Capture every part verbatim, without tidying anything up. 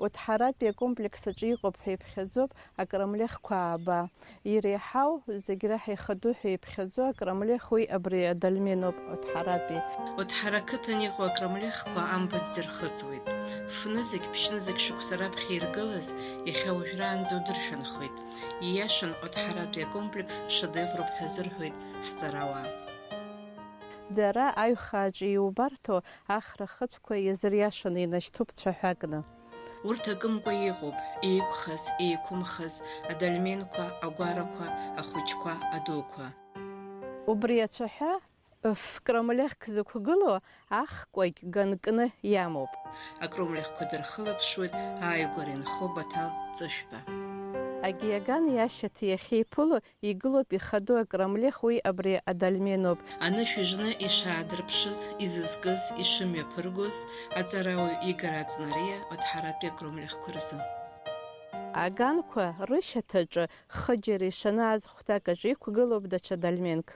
Оҭҳаратәи акомплекс аҿы иҟоуп ҳәа иԥхьаӡоуп акрамлехқәа ааба. Иреиҳау, зегь реиҳа ихадоу ҳәа иԥхьаӡо акрамлех уи абри адольмен ауп, Оҭҳаратәи. Оҭҳара ақыҭан иҟоу акрамлехқәа амбатә зырхыҵуеит. Фнызқь, ԥшьнызқь шықәса раԥхьа иргылаз, иахьа уажәраанӡа удыршанхоит. Ииашан, Оҭҳаратәи акомплекс шедевруп ҳәа азырҳәоит ҳҵарауаа. Дара аҩхааҿы иубарҭоу ахра хыцәқәа иазыриашаны инашьҭуп цәаҳәакны. Урҭ акымкәа иҟоуп, еиқәхаз, еиқәымхаз, адольменқәа, агәарақәа, ахәыҷқәа, адуқәа. Убри ацәаҳәа, ф-, кромлехк зықәгылоу ахкәагь ганкны иамоуп. Акромлехқәа дырхылаԥшуеит ааигәара инхо Баҭал Ҵышәба. Агиаган иашьаҭа иахьеиԥыло игылоуп ихадоу акрамлех, уи абри адольмен ауп. Анышә ижны ишаадырԥшыз, изызкыз, ишымҩаԥыргоз, аҵарауаҩ Игор Аҵнариа Оҭҳаратәи акромлехқәа рзы. Аганқәа рышьаҭаҿы хыџьара ишаны аӡ хәҭак аҿы иқәгылоуп даҽа дольменк.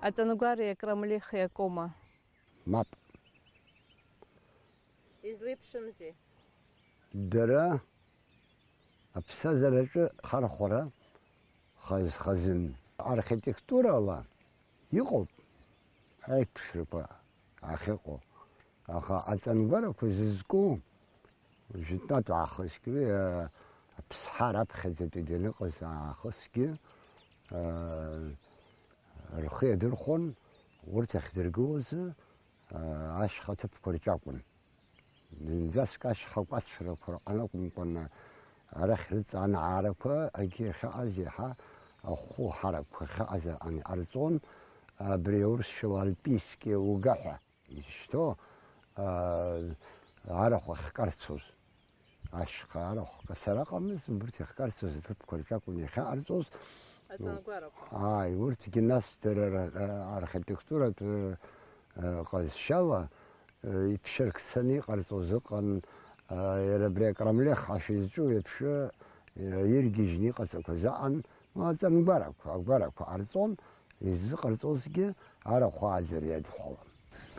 Аҵангәареи акрамлехи акома? Мап. Излеиԥшымзеи? Дара аԥсҭазаараҿы хархәара хаз-, хазын. Архитектурала иҟоуп аиԥшрақәа ахьыҟоу, аха аҵангәарақәа зызку, жәытәнатә аахысгьы, а, аԥсҳа раԥхьаӡатәи даныҟаз аахысгьы, а, рхы иадырхәон, урҭ ахьдыргылоз, а, ашьха ҭыԥқәа рҿы акәын. Зынӡаск ашьха кәацрақәа рҟны акәымкәаны, арахь рыҵаанаарақәа, егьи ахьыҟаз еиҳа ахәы ҳаракқәа ахьыҟаз аҟны иҟарҵон, абри аурысшәала альпийские луга ҳәа изышьҭоу, аа, арахә ахькарцоз. Ашьха арахә кацара ыҟамызт, убырҭ иахькарцоз аҭыԥқәа рҿы акәын иахьыҟарҵоз. Аҵангәарақәа. Ааи, урҭгьы нас дара ра-, ра-, архитектуратә, э, э, ҟазшьала, э, иԥшьыркцаны иҟарҵоз ыҟан, э, иара абри акрамлех ҳәа шизҿу еиԥш, э, иргьежьны иҟаҵақәаз аҟан, ну, аҵангәарақәа, агәарақәа ҟарҵон, изыҟарҵозгьы арахә ааӡара иадҳәалан.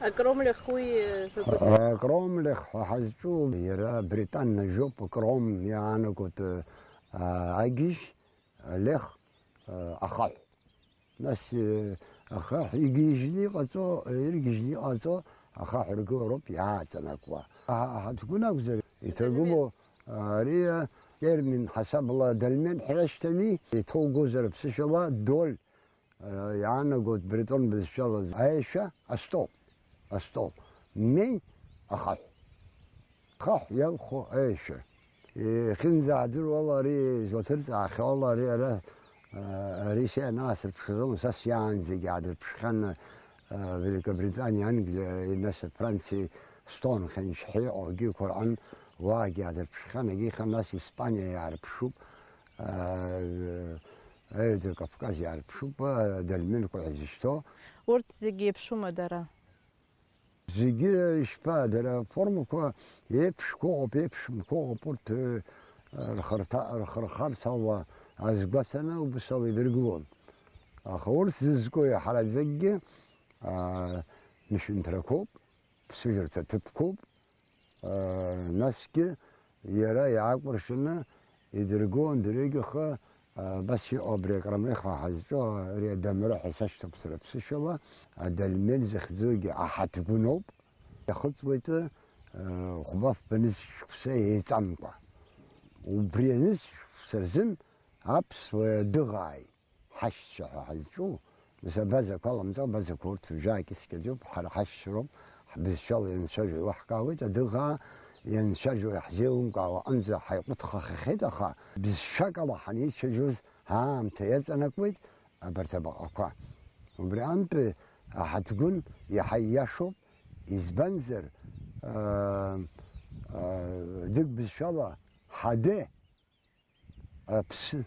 Акромлех уи, э, закәызеи? Акромлех ҳәа ҳазҿу иара британнажәоуп, кром иаанагоит, э, агьежь, лех, э, ахаҳә. Нас, э, ахаҳә игьежьны иҟаҵо, иргьежьны иҟаҵо ахаҳә ргылароуп иааҵанакуа. Аҳ-, аҳаҭгәын акәзар, иҭагылоу, ари атермин ҳасабала адольмен ҳәа иашьҭами, иҭоугозар аԥсышәала доль, э, иаанагоит бретон бызшәала аешәа, астол, астол, меи ахаҳә. Хаҳә иалху аешәа. Ихьынӡаадыруала ари, излаҭырҵаахьоу ала ари ара, а, ари са ианаасырԥшыз аума, са сиаанӡагьы аадырԥшхьан, а, Великобританиа, Англиа, нас Франциа, Стоунхендж ҳәа иҟоу агьиқәа рҟын уаагьы аадырԥшхьан, егьихан нас Испаниа иаарԥшуп, а, Аҩада Кавказ иаарԥшуп, а, адольменқәа ҳәа изышьҭоу. Урҭ зегьы еиԥшума дара? Зегьы ишԥа, дара аформақәа еиԥшқәа ыҟоуп, еиԥшымкәа ыҟоуп, урҭ, э, рхырҭа-, рхырхарҭала азгәаҭаны убыс ала идыргылон. Аха урҭ зызку иаҳараӡакгьы, аа, нышәынҭрақәоуп, ԥсыжырҭа ҭыԥқәоуп, аа, насгьы иара иаакәыршаны идыргон дырҩегьых, а, абас иҟоу абри акрамлех ҳәа ҳазҿу, ари адамра ҳәа сашьҭоуп сара ԥсышәала, адольмен захьӡугьы аҳаҭгәын ауп. Иахыҵуеит, а, хәба-фба нызқь шықәса еиҵамкәа. Убри анызқь шықәса рзын аԥсуа дыӷааит. Ҳашьцәа ҳәа ҳазҿу, нас абазақәа аламҵо, абазақәа урҭ жәаак ицқьаӡоуп, ҳара ҳашьцәа роуп, ҳбызшәала ианцәажәо еилаҳкаауеит, адыӷаа ианцәажәо иаҳзеилымкаауа аҟынӡа ҳаиҟәыҭхахахьеит, аха бызшәак ала ҳанеицәажәоз аамҭа иаҵанакуеит абарҭ абаҟақәа. Убри аантәи аҳаҭгәын иаҳа ииашоуп, избанзар, аа, аа, дык бызшәала ҳаде, Аԥсы,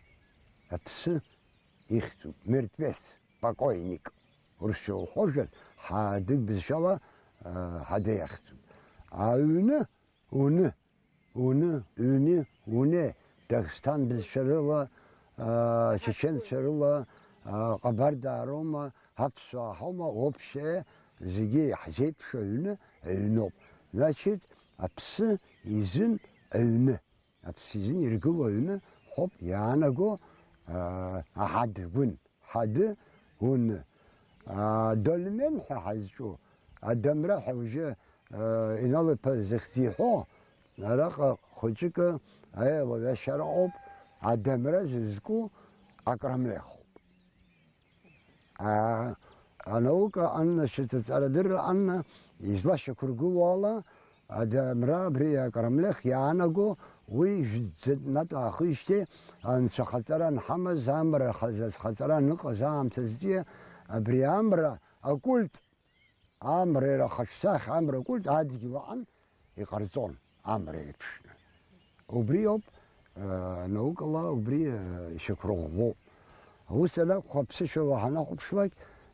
аԥсы ихьӡуп, мертвец, покойник, урысшәа уҳәозар, ҳа-, адык бызшәала, а, ҳаде иахьӡуп. Аҩны, уны, уны, ҩны, уне, Дагестан бызшәа рыла, а, чеченцәа рыла, а, ҟабардаа роума, аԥсуаа ҳаума, вообще, Зегьы иаҳзеиԥшу аҩны аҩноуп. Значит, аԥсы изын аҩны. Аԥсы изын иргыло аҩны ҳәоуп иаанаго, аа, аҳадгәын, ҳады уны. Аа, дольмен ҳәа ҳазҿу, адамра ҳәа уажәы, аа, Инал-иԥа зыхьӡ иҳәо, араҟа хәыҷыкы аилаҩашьара ыҟоуп, адамра зызку акрамлехуп. А, анаука аннашьаҭа ҵарадырра анна излашьақәыргылоу ала, адамра абри акрамлех иаанаго, уи жәӡатәнатә аахижьҭеи анцәахаҵара анҳамаз, амра хазы-, хаҵара аныҟаз аамҭазтәи абри амра акульт, амра иара хаҿсахьа, амра акульт адгьыл аҟан иҟарҵон, амра еиԥшны. Убри ауп, э, наукала убри, э, ишьақәырӷәӷәоу. Ус анакәха, ԥсышәала ҳанахәаԥшлак,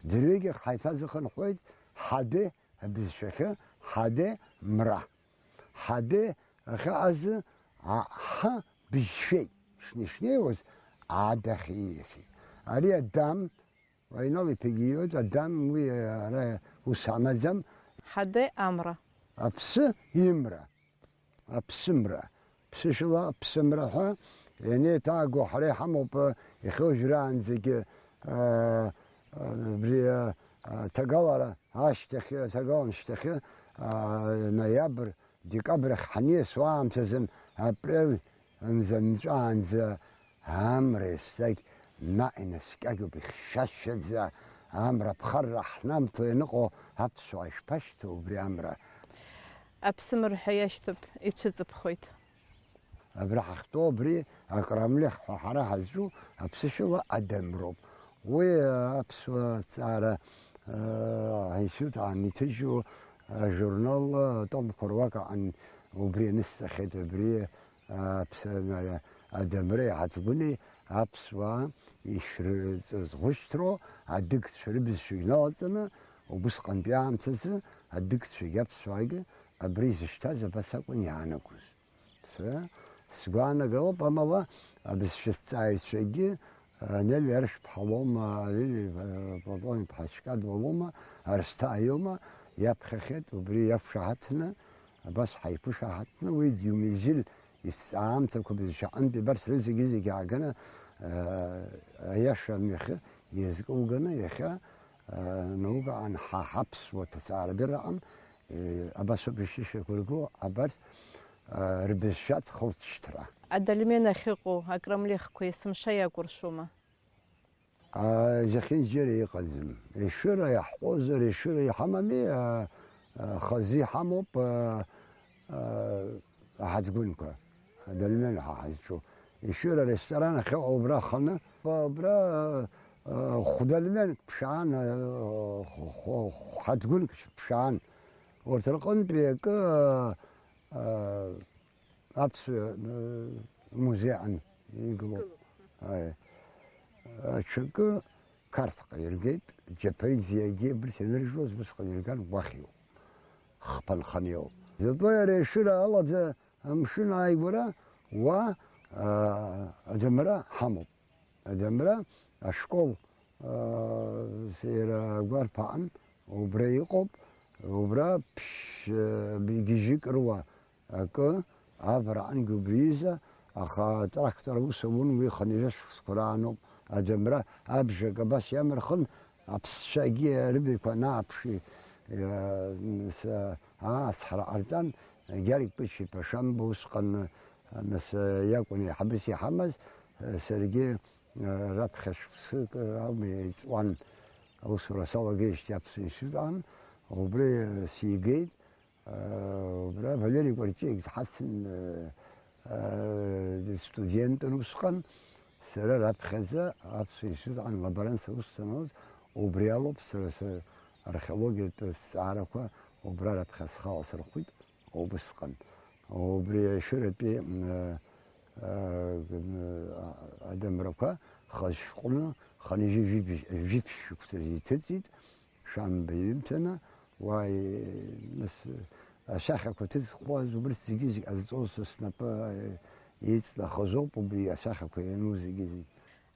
дырҩегьых ҳаиҭазыхынҳәуеит ҳаде абызшәахьы, ҳаде мра. Ҳаде ахьыҟазы, а, ҳа быжьшәеит шнеи-шнеиуаз, адахь ииасит. Ари адам, Инал-иԥагьы ииоит, адам уи ара ус амаӡам. Ҳаде амра. Аԥсы имра. Аԥсымра. Ԥсышәала аԥсымра ҳәа ианеиҭааго ҳара иҳамоуп, иахьа уажәраанӡагьы, аа, абри, аа, ҭагалара ашьҭахьы, аҭагалан шьҭахьы, аа, ноиабр, декабр ахь ҳаниасуа аамҭазын, апрель нҵәаанӡа амра еснагь наҟ инаскьагоуп, ихьшьашьаӡа амра аԥхарра ҳнамҭо ианыҟоу аԥсуаа ишԥашьҭоу убри амра? Аԥсымра ҳәа иашьҭоуп, ицәыҵыԥхоит. Абра ҳахьтәоу абри акрамлех ҳәа ҳара ҳазҿу аԥсышәала адамроуп. Уи аԥсуа ҭҵаара, аа, институт аан иҭыжьу ажурнал, атомқәа руак аҟан убри анысҵахьеит, абри, аа, аԥс-, аа, адамреи аҳаҭгәыни аԥсуаа ишрызхәышьҭроу адыгцәа рыбызшәагь налаҵаны, убысҟантәи аамҭазы адыгцәагь аԥсуаагьы абри изышьҭаз абас акәын иаанагоз. Сара сгәаанагароуп, амала абызшәа ҭҵааҩцәагьы, а, Нели Аршԥҳа лоума, Лили, а, Платон-иԥҳа Чкадуа лоума, Арсҭаа иоума, иаԥхьахьеит, убри иақәшаҳаҭны, абас ҳаиқәышаҳаҭны, уи Диумезил изҵаамҭақәа бызшәаҟынтә, абарҭ рызегьы-зегьы ааганы, а, аиаша мҩахьы иазкылганы, иахьа, а, наукаҟан ҳа-, ҳаԥсуа ҭҵаарадырраҟан, Е, абас ауп ишышьақәыргыло абарҭ, а, рбызшәа хылҵшьҭра. Адольмен ахьыҟоу акрамлехқәа есымша иакәыршома? А, зехьынџьара иҟаӡам. Ешыра иаҳҟозар, ешыра иҳамами, а, а, хазы иҳамоуп, а, а, аҳаҭгәынқәа. Адольмен ҳа ҳазҿу. Ешыра аресторан ахьыҟоу убра аханы, убра, а, хә-дольменк ԥшаан, а, хә-, хә-, хә-, ҳаҭгәынк ԥшаан. Урҭ рҟынтәи акы, а, аԥсуа, а, музеи аҟны игылоуп. Игылоуп. Аи. Аҽакы Қарҭҟа иргеит, Џьаԥариӡе иагьи абырҭ ианыржуаз усҟан ирган уахь иоуп. Хԥа нханы иоуп. Зато иара ешыра алада амшын ааигәара уа, а, адамра ҳамоуп. Адамра ашкол, аа, иара агәарԥ аҟан, убра иҟоуп, убра ԥшь-, гьежьык руа акы авараҟангьы убри иза, аха атрактор аус аун, уи хынҩажәа шықәсқәа рааноуп. Адамра абжак абас иамырхын, аԥсцәагьы рыбаҩқәа анааԥши, аа, ацҳара ҟарҵан, Гьаргь Пыча-иԥа Шамба усҟан, нас, иакәын еиҳабыс иҳамаз, саргьы Раԥхьа шықәсык аума еиҵуан, аусура салагеижьҭеи аԥсуа институт аан, убри сигеит. Убра Валери Кәарҷиагь дҳацын, дыстудентын усҟан, сара раԥхьаӡа аԥсуа институт аан лаборант саус саноз, убри алоуп сара сархеологиатә зҵаарақәа убра раԥхьа схала сырхәит. Убысҟан. Убри ашәыратәи, м, а, а, адамрақәа хазшәҟәны хынҩажәи жәибжь, жәиԥшь шықәса рзы иҭыҵит, Шамба иҩымҭаны, уа, нас, асахьақәа ҭызхуаз убырҭ зегьы-зегь ҟазҵоз са снапы, а, иҵнахыз ауп убри асахьақәа иану зегьы-зегь.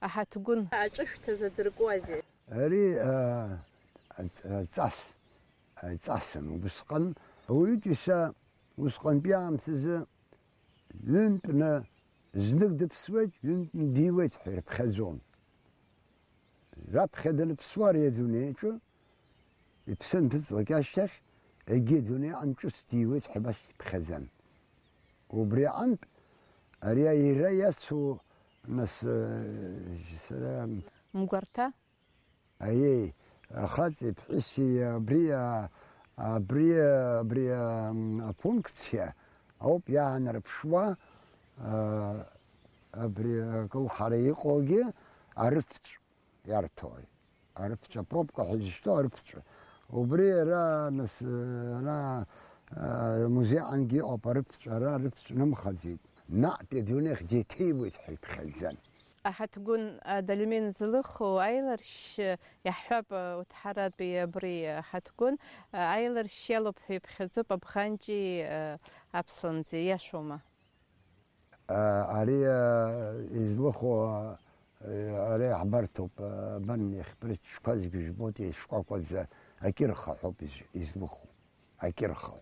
Аҳаҭгәын. Аҿышәҭа задыркуазеи? Ари, а, а, ҵас. ҵасын убысҟан. Ауаҩытәыҩса усҟантәи аамҭазы ҩынтәны знык дыԥсуеит, ҩынтәны диуеит ҳәа ирыԥхьаӡон. Раԥхьа даныԥсуа ари адунеиаҿы, иԥсы анҭыҵлак ашьҭахь, егьи адунеи аҟны ҿыц диуеит ҳәа абас иԥхьаӡан. Убри аҟынтә ари аира иацу, нас, э, сара Мгәарҭа? Аиеи, ахаҵеи ԥҳәыси абри, а, абри, абри, а, м, апункциа ауп иаанарԥшуа, а, абри акылҳара иҟоугьы арыфҵә иарҭои. Арыфҵә, апробка ҳәа изышьҭоу арыфҵә. Убри ара, нас, ара, а, музеи аҟынгьы иҟоуп арыфҵә, ара арыфҵә нымхаӡеит. Наҟтәи адунеихь деиҭеиуеит ҳәа иԥхьаӡан. Аҳаҭгәын, а, Дальмин злыху аиларшь иаҳҳәап, а, уҭҳаратәи абри аҳаҭгәын, а, аиларшь иалоуп ҳәа иԥхьаӡоуп Абӷанҷи, а, Аԥслымӡи, иашоума? А, ари, а, излыху, а, ари ҳбарҭоуп, а, абан иахьбырчқәаз гьежьбоит, еишкәакәаӡа акьырхаҳәоуп из-, излыху. Акьырхаҳә.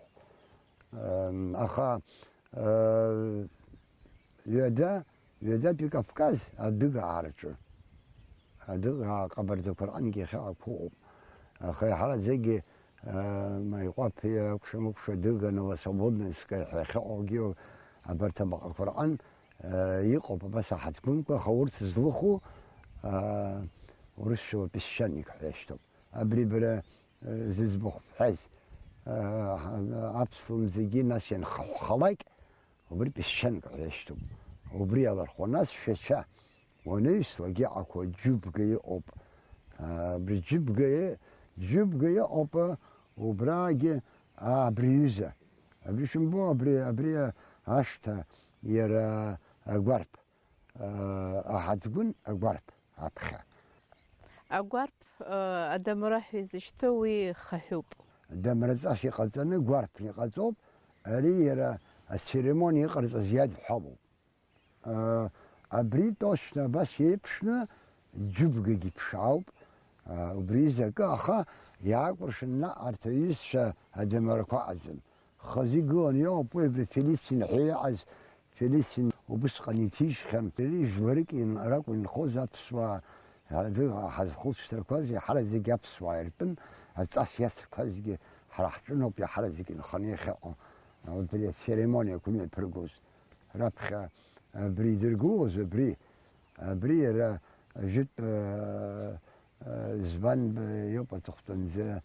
Ам, аха, а, ҩада, ҩадатәи Кавказ адыгаараҿы, адыгаа ҟабардақәа рҟынгьы иахьа ақәыҟоуп. Аха иаҳараӡакгьы, а, Маиҟәаԥиа, акәша-мыкәша, Дыганово, Свободненское ҳәа иахьыҟоугьы абарҭ абаҟақәа рҟын, а, иҟоуп абас аҳаҭгәынқәа, аха урҭ злыху, а, урысшәала песчаник ҳәа иашьҭоуп. Абри бара зыӡбахә бҳәаз, аԥслымӡгьы нас ианхаҳәхалак, убри песчанк ҳәа иашьҭоуп. Убри алархуа, нас шәача уанаҩслак иҟақәоу џьыбга иҟоуп. Абри џьыбга и-, џьыбга иҟоуп, убраагьы, а, абри аҩыза. Абри шәымбо, абри, абри ашҭа иара агәарԥ, а, аҳаӡгәын агәарԥ аԥхьа. Агәарԥ, э, адамра ҳәа изышьҭоу уи хаҳәуп. Адамраҵас иҟаҵаны гәарԥны иҟаҵоуп, ари иара ацеремониа иҟарҵаз иадҳәалоуп. Э, абри точно абас еиԥшны џьыбгагьы ԥшаауп, э, убри изакы, аха иаакәыршан наҟ арҭ аҩызцәа адамрақәа аҟаӡам. Хазы игылан иоуп уи абри Фелицин ҳәа иҟаз, Фелицин убысҟан иҭижьхьан, иара ижәларык ин-, ракәын инхоз аԥсуаа, адыгаа ҳазхәыцшьҭрақәаз иаҳараӡак аԥсуаа иртәын, аҵас иацырқәазгьы ҳара ҳҿыноуп иаҳараӡак инханы иахьыҟоу, убри ацеремониақәа имҩаԥыргоз. Раԥхьа абри идыргылоз, абри, абри иара жәытә, э, э, збан, э, иоуп аҵыхәтәанӡа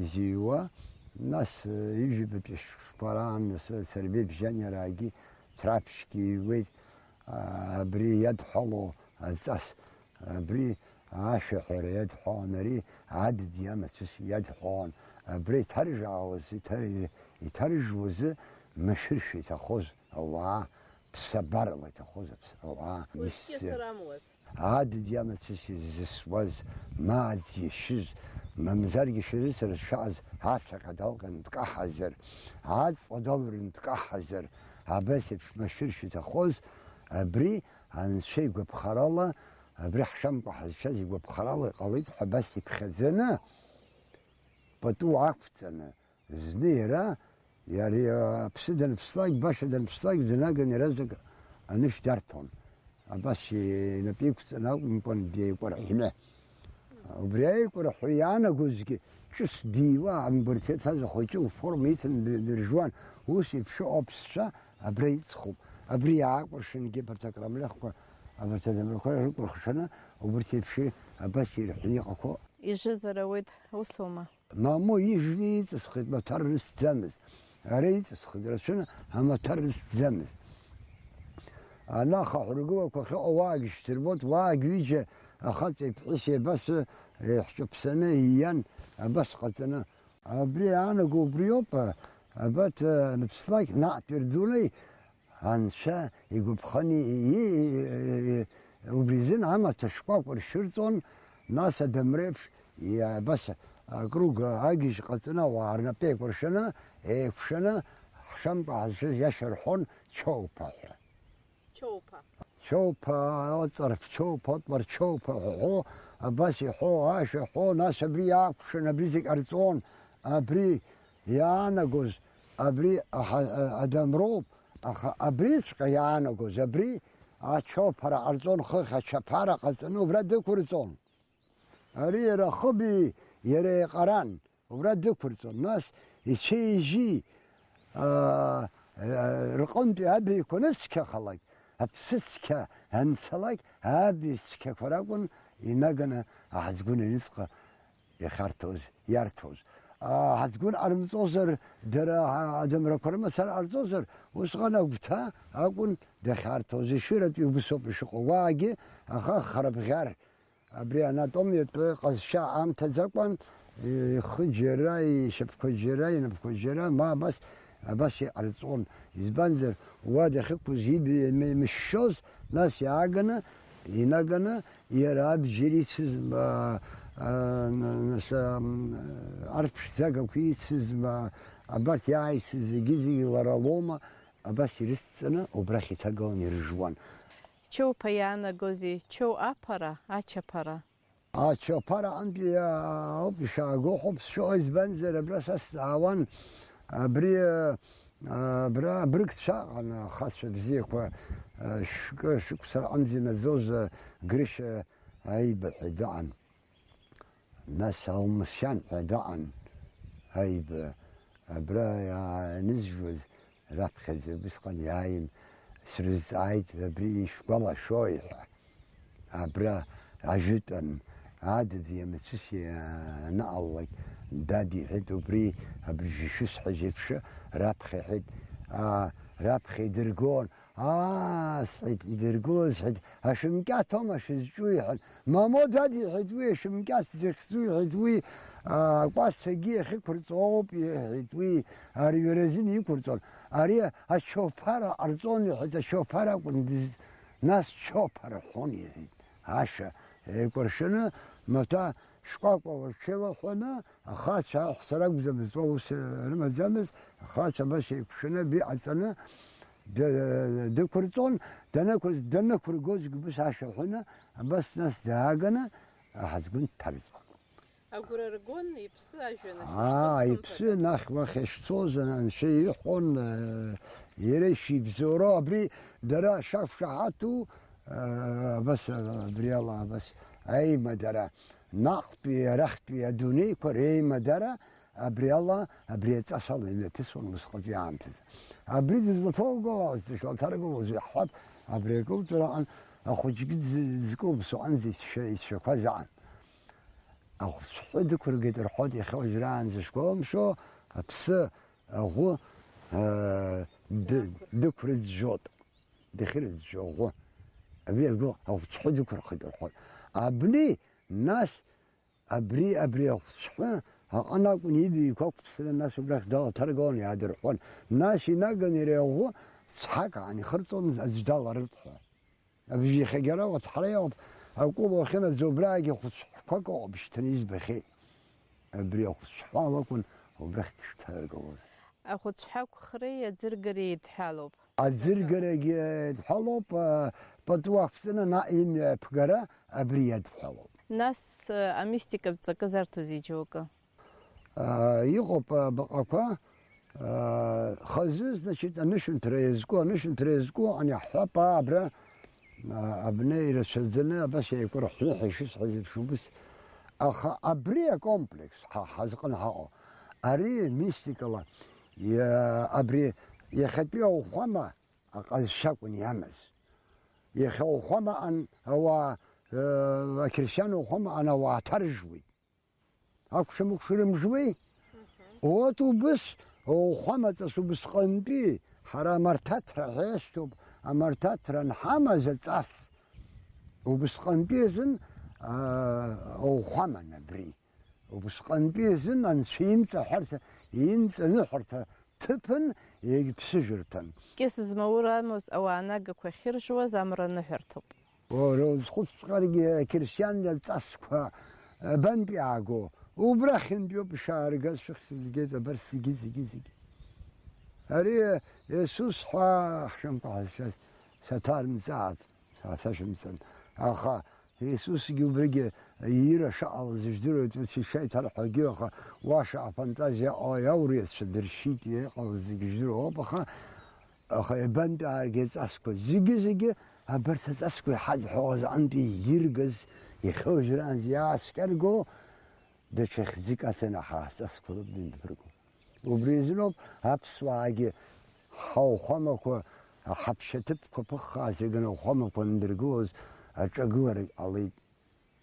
изиуа, нас, ижәабатәи шықәсқәа раан, нас Царбеи Бжьаниараагьы Цраԥшьгьы иҩуеит, абри иадҳәалоу аҵас, абри ашәаҳәара иадҳәалан, ари адыд иамацәыс иадҳәалан, абра иҭаржаауаз, иҭар-, иҭаржуазы машәыршәа иҭахоз ауаа, ԥсабарала иҭахоз аԥс-, ауаа, Уеизгьы исзы. Сарамуаз. Адыд иамацәыс изысуаз, ма аӡ иашьыз, мамзаргьы шәарыцара дшааз ацаҟьа далҟьан дкаҳазар, аҵла далрын дкаҳазар, абас еиԥш машәыршәа иҭахоз, абри анцәа игәаԥхарала, абри ҳшамкәа ҳазшаз игәаԥхарала иҟалеит ҳәа абас иԥхьаӡаны, пату ақәҵаны, Зны иара, иара аԥсы данԥслак, баша данԥслак, днаган иаразнак анышә дарҭон. Абас инапы иқәҵаны акәымкәан, деикәарҳәны. Убри аикәарҳәра иаанагозгьы, ҿыц диуа, амбырҭа иҭаз ахәыҷы лформа иҭаны д-, дыржуан. Ус еиԥш ыҟоу аԥсцәа абра иҵхуп. Абри иаакәыршангьы абарҭ акрамлахқәа, абарҭ адамрақәа рыкәырхшаны, убарҭ еиԥш абас ирҳәны иҟақәоу. Ижызар ауеит, усоума? Мамоу ижны иҵысхит, маҭәар рыцӡамызт. Ара иҵысхит, рацәаны амаҭәар рыцӡамызт. Ана ахаҳәргылақәа ахьыҟоу уаагьы шьҭырбот, уаагь ҩыџьа ахаҵеи ԥҳәыси абас еиҳҿаԥсаны ииан, абас ҟаҵаны. Абри иаанаго убриоуп, абарҭ, аныԥслак, наҟтәи рдунеи, Анцәа игәаԥханы и-, и-, убри изын амаҭәа шкәакәа ршьырҵон, нас адамреиԥш, и-, абас акруг агьежь ҟаҵаны, ауаа рнапы еикәыршаны, еикәшаны, ҳшамкәа ҳазшаз иашьа рҳәон, Чоуԥа ҳәа. Чоуԥа. Чоуԥа, Оҵарф Чоуԥа, Отмар Чоуԥа ҳәа ҳәо, абас иҳәо, ашәа ҳәо, нас абри иаакәшан, абри зегь ҟарҵон, абри иаанагоз, абри аҳа-, адамроуп, аха абриҵәҟьа иаанагоз, абри ачоԥара ҟарҵон, хыхь ачаԥара ҟаҵаны убра дықәырҵон. Ари иара ахыби иара еиҟаран, убра дықәырҵон. Нас ицәеи-ижьи, аа, аа, рҟынтәи абаҩқәа аныцқьахалак, аԥсы цқьа анцалак, абаҩ цқьақәа ракәын инаганы аҳаӡгәын аҩныҵҟа иахьарҭоз, иарҭоз. Аҳаӡгәын ҟарымҵозар, дара адамрақәа рымацара ҟарҵозар, усҟан агәҭа акәын дахьарҭоз. Ешыратәи убыс ауп ишыҟоу. Уаагьы ахахара бӷьар. Абри анатомиатә ҟазшьа аамҭаӡакәан, ихы џьара, ишьапқәа џьара, инапқәа џьара, ма абас, абас иҟарҵон. Избанзар, уа дахьықәыз иб-, имышьшьоз, нас иааганы, инаганы, иара абџьар ицызма, а, н-, нас, ам, арԥшӡагақәа ицызма, абарҭ иааицыз зегьы-зегьы лара лоума, абас ирыцҵаны, убрахь иҭагалан ирыжуан. Чоуԥа иаанагозеи, чоу аԥара, ачаԥара? Ачаԥара аҟынтәи ауп ишааго ҳәа сшәо, избанзар, абра са саауан, абри, а, абра абрыгцәа аҟан, ахацәа бзиақәа, а, шәкы, шықәса рҟынӡа инаӡоз, а, Грышьа Аиба ҳәа дыҟан. Нас Алмасиан ҳәа дыҟан, Аиба, абра иаанызжьуаз раԥхьаӡа убысҟан иааин, срызҵааит, абри ишәгәалашәои ҳәа. Абра ажәытәан, адыди амацәыси анаҟалалак, дад иҳәеит, убри абыржәы ишысҳәаз еиԥш, раԥхьа иҳәеит, аа, раԥхьа идыргон, аа, сҳәеит, идыргылоз, сҳәеит, ашәымкьаҭ аума шәызҿу, иҳәан. Мамоу, дад, иҳәеит, уи ашәымкьаҭ захьӡу, иҳәеит, уи, аа, акәасқьагьы иахьықәырҵо ауп, иҳәеит, уи арҩаразын иқәырҵон. Ари ачоԥара ҟарҵон, иҳәеит, ачоԥара акәын дыз-, нас чоԥара ҳәон, иҳәеит. Ашәа еикәыршаны, маҭәа шкәакәала рҽеилаҳәаны, ахацәа аҳәса ракәӡамызт, уа ус рымаӡамызт, ахацәа абас еикәшаны, абри ҟаҵаны, д-, дықәырҵон, данықәыз-, данықәыргозгьы убыс ашәа ҳәаны, абас нас дааганы, аҳаӡгәын дҭарҵон. Агәра ргон иԥсы ажәҩан ахь Аа, ишцоз, иԥсы хымԥада. Нахь уахь ишцоз, анцәа иҳәон, э, иара ишибзоуроу, абри дара шақәшаҳаҭу, э, абас, э, абри ала, абас, аимадара, наҟтәи, арахьтәи адунеиқәа реимадара, абри ала, абри аҵас ала имҩаԥысуан усҟатәи аамҭазы. Абри дызлаҭоугалаз, дышалҭаргалоз иаҳҳәап, абри акылҵәара аҟан, ахәыҷгьы дзы-, дзкылԥсо аҟынӡа ицәшәа-, ицәшәақәаз аҟан. Ахәцәҳәы дықәыргеит рҳәоит, иахьа уажәраанӡа шәгәаламшәо, аԥсы, аӷәы, аа, ды-, дықәрыӡәӡәоит, дахьырыӡәӡәо аӷәы. Абри агәы ахәцәҳәы дықәырхеит рҳәоит. Абни, нас, абри, абри ахәцәҳәы аҟны акәын ибаҩқәа ақәԥсаны, нас убрахь далаҭаргалан иаадырҳәон. Нас инаган иара аӷәы цҳак аан ихырҵон, аӡә даларыҭ ҳәа. Абжьы иахьагьы ара уаҭ ҳара иоуп, акәыла уахьынаӡо убраагьы хәыцәҳәқәак ыҟоуп шьҭаны избахьеит. Абри ахәыцәҳәа лакәын убрахь дышҭаргалоз. Ахәыцәҳәа ақәхреи аӡыргареи еидҳәалоуп. Аӡыргарагьы еидҳәалоуп, а, пату ақәҵаны наҟ имҩа аԥгара абри иадҳәалоуп. Нас, а, амистикатә ҵакы зарҭозеи џьоукы? Аа, иҟоуп, а, баҟақәа, аа, хазы, значит, анышәынҭра иазку, анышәынҭра иазку, ани ҳҳәап, аа, абра, аа, абна ирацәаӡаны, абас еиқәырҳәҳәы ҳәа ишысҳәаз еиԥш убыс. Аха абри акомплекс, ҳа ҳазҟын ҳаҟоу, ари мистикала, иа-, абри иахьатәи ауахәама аҟазшьа акәын иамаз. Иахьа ауахәамаҟан ауаа, э, ақьырсиан ауахәамаҟан ауаа ҭаржуеит. Акәша-мыкәша рымжуеи? Мгм. Урҭ убыс, уахәамаҵас убысҟантәи, ҳара амарҭаҭра ҳәа иашьҭоуп, амарҭаҭра анҳамаз аҵас, убысҟантәи азын, аа, ауахәаман абри. Убысҟантәи азын анцәа имҵаҳәарҭа, имҵаныҳәарҭа ҭыԥын, егьԥсыжәырҭан. Кьыс змаур амоз ауаа анагақәа ахьыржуаз амра аныҳәарҭоуп. Уара узхәыцҵәҟьаргьы, ақьырсиан иаҵасқәа абантә иааго? Убрахьынтәиоуп ишааргаз, шәыхьӡ згеит абарҭ зегьы, зегьы, зегьы. Ари Иисус ҳәа ҳшәымқәа ҳазшаз саҭарымҵааит, саҭашәымҵан. Аха Иисусгьы убригьы иира шаҟалаз ижәдыруеит, ус ишеиҭарҳәогьы, аха уаша афантазиа иауриацәа дыршьит, иҟалаз зегьы ижәдыруа ауп, аха, аха иабантәи ааргеи аҵасқәа, зегьы-зегьы абарҭ аҵасқәа иҳадҳәалаз антәи иргаз, иахьа уажәраанӡа иааскьарго, даҽа хьӡык аҭаны ҳара ҳҵасқәа рыдымҩаԥырго. Убри азыноуп аԥсуаагьы ҳауахәамақәа, ҳаԥшьаҭыԥқәа ԥыххаа зегьы ауахәамақәа андыргылоз аҿагылара ҟалеит.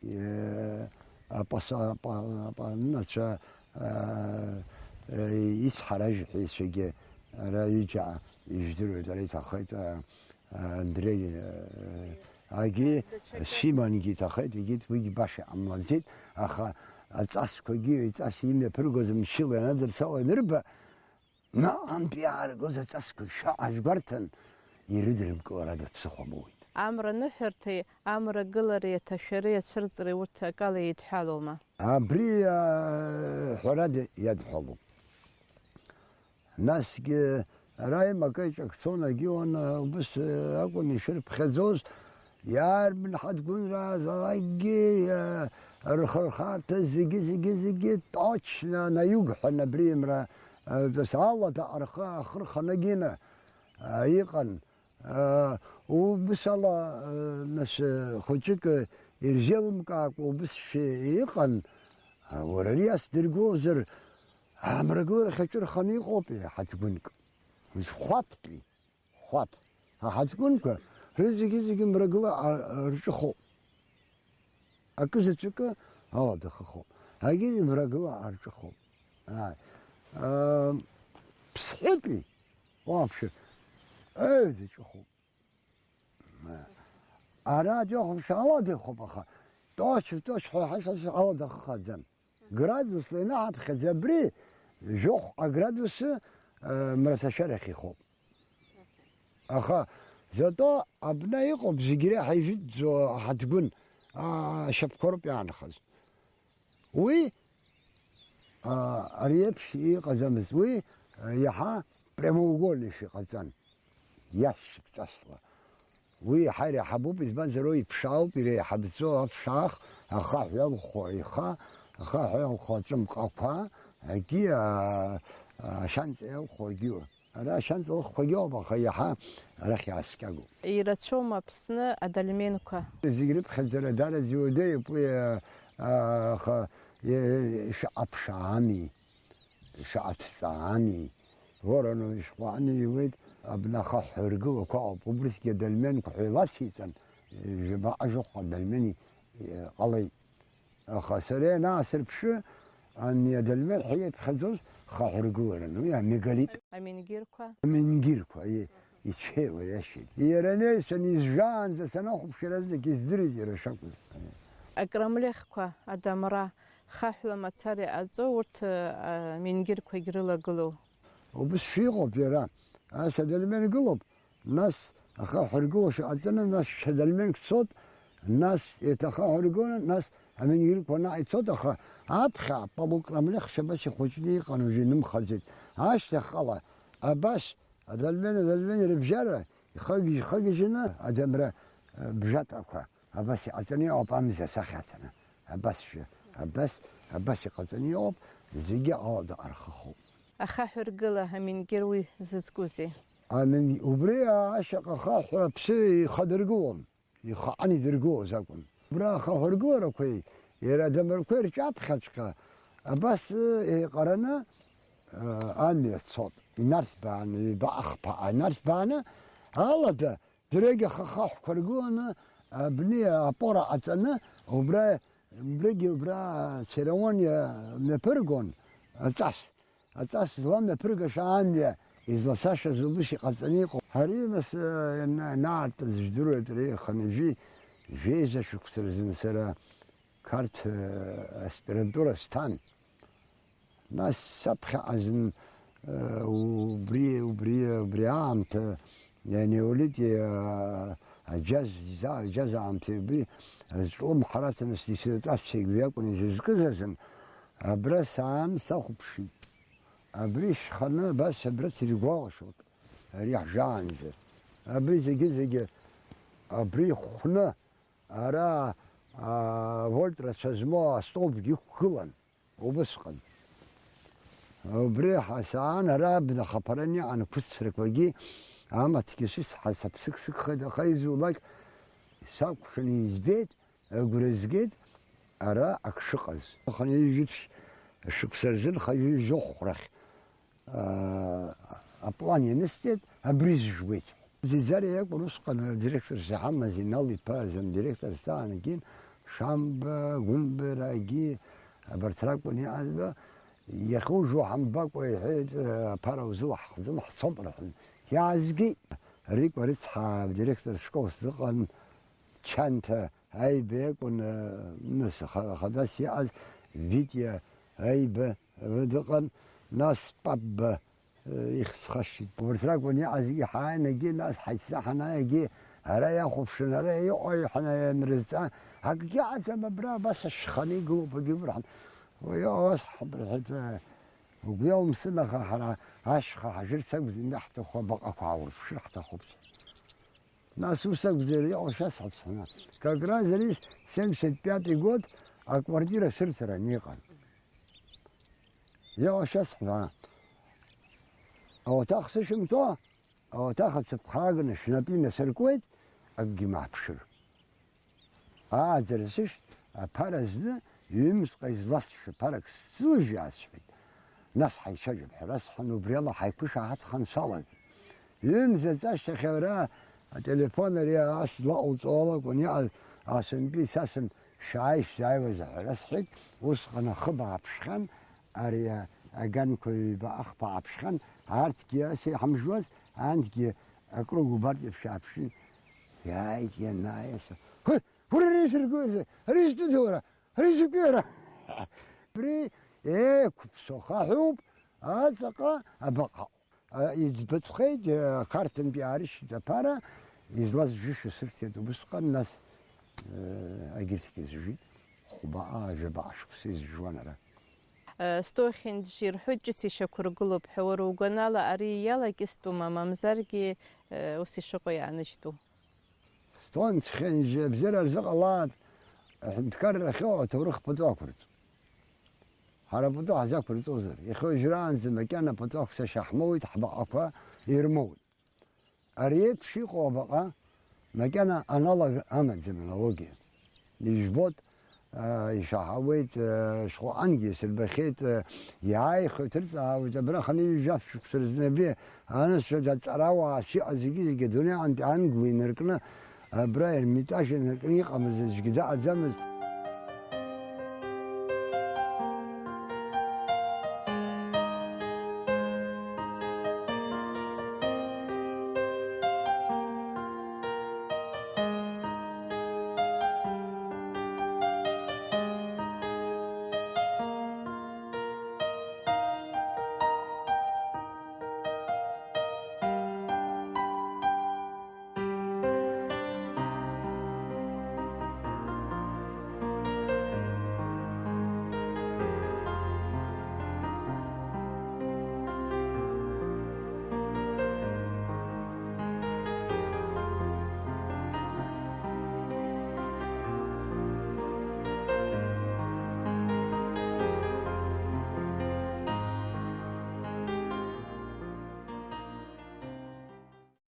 Е, апаса-, апа-, апаннацәа, а, е, ицҳаражәҳәаҩцәагьы ара ҩыџьа ижәдыруеит, ара иҭахеит, а, Андреи, э, агьи, Симонгьы иҭахеит, егьит уигьы баша иҟамлаӡеит, аха аҵасқәагьы, иҵас имҩаԥыргоз мчыла ианадырцало ианырба, наҟ антәи иааргоз аҵасқәа шаҟа азгәарҭан, ирыдрымкылар ада ԥсыхәа моуит. Амра аныҳәарҭеи амра агылареи аҭашәареи ацәырҵреи урҭ акала еидҳәалоума? Абри, а, ҳәарада иадҳәалоуп. Насгьы ара имака иҿакцон, агьиуан, убыс акәын ишырԥхьаӡоз, иарбан ҳаҭгәынра аазалакгьы, рхырхарҭа зегьы, зегьы, зегьы точно наиугҳәан абри имра, алада архы ахырханагьы ина, иҟан. Убыс ала, нас, хәыҷык ирзеилымкаакәа убыс шәа иҟан, уара ари ас дыргозар, амрагыларахь аҿырханы иҟоуп, ҳаҭгәынк. Хәаԥтәи, хәаԥ. Аҳаҭгәынқәа рызегьы-зегьы мрагыла а-, рҿыхоуп. Акы заҵәыкы аладахахоуп. Агьигь мрагыла арҿыхоуп. Ааи. Аа, ԥсҳәытәи, вообще, аҩ, дыҿыхоуп. Ара аӡәы ахәаԥшра аладахоуп, аха точно, точно ҳәа ҳашәа аладахахаӡам. Градусла инаҳаԥхьаӡа абри, жәохәҟа градусы, э, мраҭашәарахь ихоуп. Аха зато абна иҟоуп зегь реиҳа ижәытәӡоу аҳаҭгәын, а, ашьапқәа роуп иаанхаз. Уи, а, ари еиԥш иҟаӡамызт. Уи, а, иаҳа прямоугольнышә иҟаҵан. Иашьцәык ҵасла. Уи иаҳа иреиҳабуп, избанзар, уи иԥшаауп, иреиҳабӡоу аԥшаах, ахаҳә иалху аиха, ахаҳә иалху аҵәымҟақәа, агьи, а, а, ашьанҵа иалху агьиуа. Ара ашьанҵа лыхқәагьы ауп, аха иаҳа арахь иааскьагоуп. Ирацәоума Аԥсны адольменқәа? Зегь рыԥхьаӡара дараӡа иуадаҩуп уи, а, а, аха, е, шаҟа ԥшаами, шаҟа ҭҵаами. Воронов ишҟа аниуеит, абна ахаҳә ҳәа иргылақәа ыҟоуп. Убрысгьы адольменқәа ҳәа илациҵан, жәабаҟа жәохә адольмени, е, ҟалеит. Аха сара ианаасырԥшы, ани адольмен ҳәа иаԥхьаӡоз хаҳә ргыларан, уи амегалит. Аменгирқәа? Аменгирқәа, е, ичеиуа иашьеит. Иара неицәан изжаанӡа санахәаԥшыр азегь издырит иара шакәыз. Акрамлехқәа, адамра, хаҳәла мацара иҟаҵо урҭ, а, аменгирқәагь рылагылоу. Убыс шәиҟоуп иара. Ас адольмен гылоуп, нас ахаҳә ргылоу шыҟаҵаны, нас ҽа дольменк цот, нас еиҭа ахаҳә ргыланы, нас аменгирқәа наҟ ицот, аха аԥхьа аполукрамлех шьабас ихәыҷны иҟан, уажәы инымхаӡеит. Ашьҭахьҟала абас адольмен, адольмен рыбжьара ихагьежь-, ихагьежьны адамра, э, бжатәқәа. Абас иҟаҵаны иҟоуп амза асахьа аҭаны. Абас шәа, абас, абас иҟаҵаны иҟоуп, зегьы алада архыхоуп. Ахаҳә ргыла аменгир уи зызкузеи? Амин-, убри ашьаҟа ахаҳә аԥсы ихадыргылон, ихаҟан идыргылоз акәын. Убра ахаҳә ргыларақәеи иара адамрақәеи рҿаԥхьаҵәҟьа абас еиҟараны, э, амҩа цот, инарҭбааны, ҩба ахԥа инарҭбааны, алада Дырҩегьых ахаҳәқәа ргыланы, абни апора ҟаҵаны, убра, убригьы убра церемониа мҩаԥыргон, аҵас, аҵас злам мҩаԥыргаша амҩа изласашаз убыс иҟаҵаны иҟоуп. Ари нас, э, на-, наартыз жәдыруеит, ари хынҩажәи жәеиза шықәса рзын сара Қарҭ, э, аспирантура сҭан. Нас саԥхьаҟа зын, э, убри, убри, убри аамҭа, анеолит, э, аџьаз, за-, аџьаз аамҭа убри, зҿлымҳара аҭаны сдиссертациагьы уи акәын изызкыз азын, абра саан сахәаԥшит. Абри шьханы абас абра сиргәалашәоит, ари ҳжаанӡа. Абри зегьы-зегьы абри хәны, ара Авольт рацәа змоу астолбгьы ықәгылан убысҟан. Убри ҳасаан ара абна хаԥаран иҟан ақәыцрақәагьы, амаҭгьы сыцҳа саԥсык сыгхеит, аха изулак сакәшан избеит, агәра згеит ара ак шыҟаз. Хынҩажәи жәиԥшь шықәса рзын хынҩажәи жәохә рахь аплан ианысҵеит, абри зжуеит. Зиӡариа иакәын усҟан адиректор заҳамаз, Инал иԥа замдиректорс даанагеит, Шамба, Гәынбарагьы абарҭ ракәын иаазго. Иахьужәуа ҳамбакәа, иҳәеит, аԥара узылаҳхӡом, ҳцом рҳәан. Иаазгеит. Рикәа рыцҳа адиректор школс дыҟан, Чанҭа Аиба иакәын, нас ха-, хадас иҟаз Витиа Аиба дыҟан, нас Папба ихьӡ хашҭит. Убарҭ ракәын иҟазгьы, ҳааинагьы, нас ҳаицны ҳанааигьы, ара иахәаԥшын, ара иҟои ҳәа ианрызҵаа, акгьы аӡам, абра абас ашьханы игылоуп, агьы бырҳан. Уи ус ҳбырҳәеит, угәы иаумсын, аха ҳара ашьха ҳажырц акәӡам иаҳҭаху, абаҟақәа ааурԥшыр ҳҭахуп. Нас ус акәзар, иҟоу шәасҳәап сҳәаны. Как раз ари семьдесят пятый год аквартира сырҭараны иҟан. Иҟоу шәасҳәап. Ауаҭах сышәымҭо, ауаҭах ацаԥха агны шәнапы инасыркуеит, акгьы мааԥшыр. Ааӡара сышьҭ, аԥара зны ҩымзҟа изласша ԥарак сзылжьи асҳәеит. Нас ҳаицәажәап ҳәа расҳәан, убри ала ҳаиқәышаҳаҭхан салагеит. Ҩымз аҵашьҭахь ара ателефон ари ас злаҟоуҵо алакәын иҟаз, асынтәи сасым шәааи шәзааиуаз ҳәа расҳәеит. Усҟан ахыб ааԥшхьан, ари аганқәа ҩба ахԥа ааԥшхьан, арҭгьы ас иҳамжуаз, анҭгьы акруг убарҭ еиԥш ааԥшын. Иааит ианааи ас. Ҳы! Ура, ари сыргозеи? Ари зтәызеи уара? Ари закәи уара? Абри еиқәыԥсо хаҳәуп, аҵаҟа абаҟа. А, иӡбатәхеит, а, Қарҭынтәи аарышьҭит аԥара, излаз жәышәа сырҭеит убысҟан, нас, а, агьырҭгьы зжит, хәбаҟа, жәабаҟа шықәса изжуан ара. Э, Стохинджи рҳәоит, ҿыц ишьақәыргылоуп ҳәа, уара угәанала ари иалакьыстәума, мамзаргьы, э, ус ишыҟоу иааныжьтәу? Стон цхьынџьы абзиара рзыҟалааит, аҳәынҭқарра ахьыҟоу аҭоурых пату ақәырҵо. Ҳара пату ҳзақәырҵозар, иахьа уажәраанӡа макьана пату ақәцашьа ҳмоуит, ҳбаҟақәа ирмоуит. Ари еиԥш иҟоу абаҟа, макьана аналог амаӡам, аналогиа. Ижәбоит, аа, ишаҳауеит, аа, шәҟәаҟангьы сырбахьеит, аа, иааихьоу ҭырҵаауеит, абра хынҩажәи жәаф шықәса рзы абри анацәа даҵарауаа сиҟаз зегьы-зегьы адунеи аҟынтәи англа инаркны, абра Ермитаж инаркны иҟамыз аӡәгьы дыҟаӡамызт.